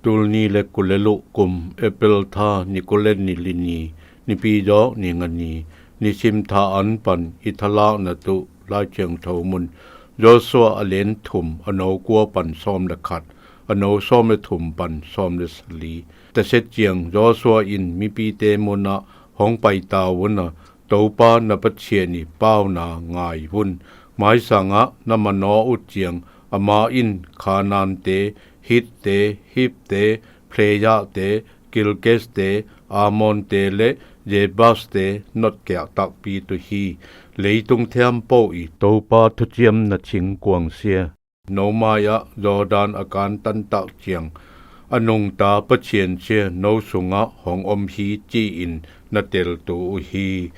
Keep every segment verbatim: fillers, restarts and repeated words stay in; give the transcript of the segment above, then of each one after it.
Tul ni le kul le luh kum April tha ni kul le ni li ni, Nipi zawk ni nga ni, nisim tha an pan i thalakna tuh Lai Thiangtho mun, Joshua a lian thum, a no kua pan sawm le khat, a no sawm le thum pan sawm le sali. Taset ciang Joshua in mipite munah hong paita un a, Topa na Pathian i pauna ngai un. Maisangah na manaw uh ciang, amah in Kanaante, Hitte, Hivte, Playate, Girgashte, Amonte le Jebuste notkiak takpi uh hi. Leitung thiampo i Topa thuciamna thingkuang sia no mai-ah Jordan a kantan tak ciang, a nungta Pathian sia no sungah hong om hi, ci-in na teltu uh hi.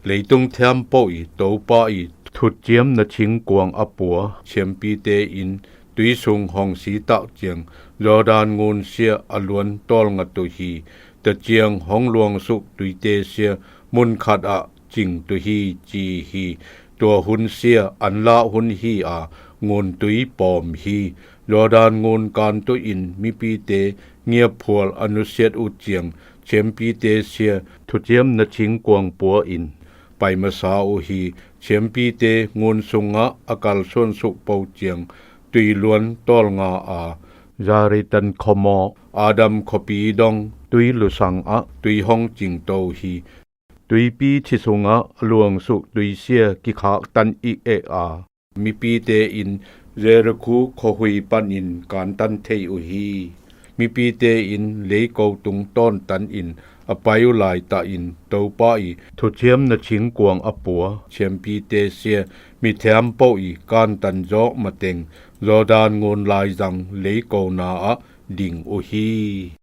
Leitung thiampo i Topa i thuciamna thingkuang a pua thiampite in tui sung hong si tak ciang, Jordan ngun sia a luan tawlngat uh hi. Tua ciang hong luangsuk tuite sia mun khatah cing uh hi, ci hi. Tua hun sia an lah hun hi a, ngun tui pawm hi. Jordan ngun kan tuin mipite ngiaphual a nusiat uh ciang, thiampite sia thuciamna thingkuang pua in pai masa uh hi. Thiampite ngun sungah a kalsuan suk po ciang, tui luan tawlnga a, Zaritan khuamawh, Adam khuapi dong tui lusang ah tui hong cingto hi. Tuipi thi sungah a luangsuk tui sia kikhaktan i eh a, mipite in Jericho khuahui panin kantan thei uh hi. Mipite in leiko tung tawntan in a pai uh laitahin Topa i thuciamna thingkuang a pua thiampite sia mithiampo i kantan zawk mateng Jordan ngun laizang leikona ah ding uh hi.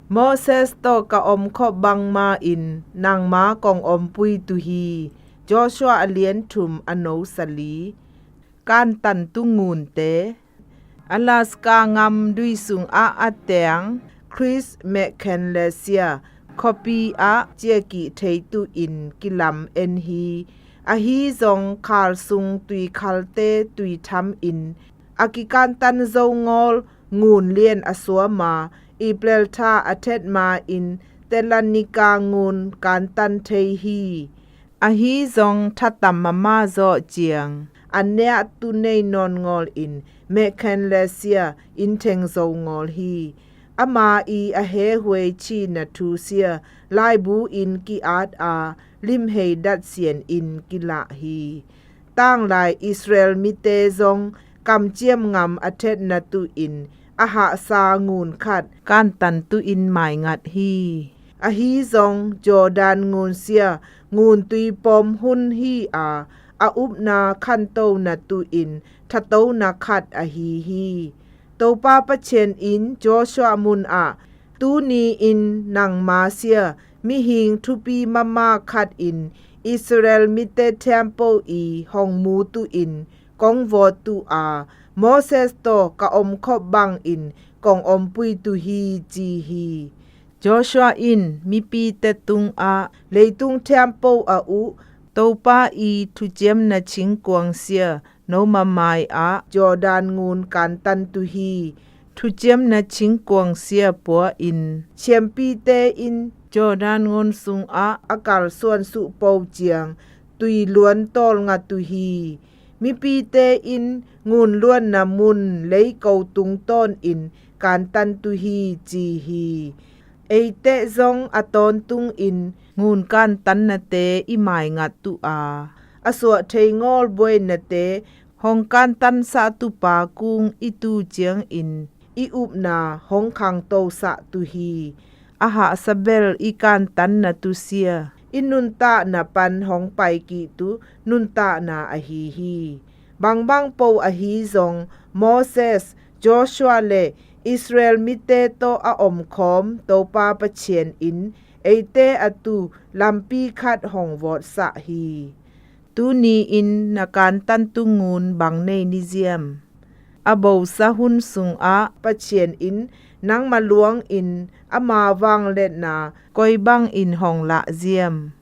Moses tawh ka omkhop bangma in nangma kong ompui uh hi. Joshua a lian thum, a no sali. Kantan uh ngunte. Alaska ngam dui sungah a teng Chris McCandless sia khuapi ah ciakih thei tuh in kilam en hi. Ahi zong khal sung tuikhalte tui tham in a kikantan zo ngawl ngun lian a suam a, April tha a thet ma in Telanika ngun kantan thei hi. Ahi zong thatam mama zawh ciang an neah tu nei nawn ngawl in McCandless sia in theng zo ngawl hi. Ama i a hehuai cihna thu sia laibu in ki-at a, limhei dat sian in kilah hi. Tanglai Israel mite zong kamciam ngam a thetna tuh in a hahsa ngun khat kantan tuh in maingat hi. Ahi zong Jordan ngun sia ngun tui pawm hun hi a, a upna khantona tuh in thatona khat ahi hi. Topa Pathian in Joshua munah, tuni in nangma sia mihing thupi mama khat in Israel mite thiampo i hong mu tuh in kong vawt uh a, Moses tawh ka omkhop bangin kong ompui uh hi, ci hi. Joshua in mipite tungah leitung thiampo a uh Topa i thuciamna thingkuang sia no mamai ah Jordan ngun kantan uh hi. Thuciamna thingkuang sia pua in thiampite in Jordan ngun sungah a kalsuan suh po ciang tui luan tawlngat uh hi. Mipite in ngun luanna mun leiko tungtawn in kantan uh hi, ci hi. Eite zong a tawntungin ngun kantannate i maingat uh a, a suah thei ngawl buainate hong kantansah uh pa kung i tu ciangin i upna hong khangtosah uh hi. A hahsa bel i kantanna uh sia i nuntakna pan hong paikik uh nuntakna ahi hi. Bangbang po ahi zong Moses, Joshua le Israel mite tawh a omkhawm Topa Pathian in eite a tu lampi khat hong vawtsah hi. Tuni in na kantan uh ngun bang nei ni ziam? a bosa hun sungah Pathian in nangma luangin ama vangliatna koi bangin hong lah ziam?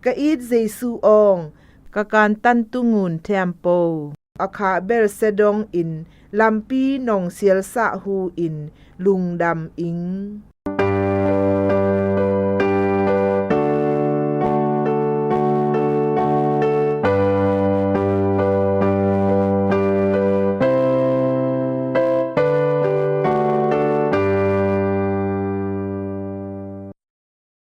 Ka it Jesu awng, ka kantantu ngun thiampo. A khah bel sia dongin lampi nong sialsah hu-in lungdam ing.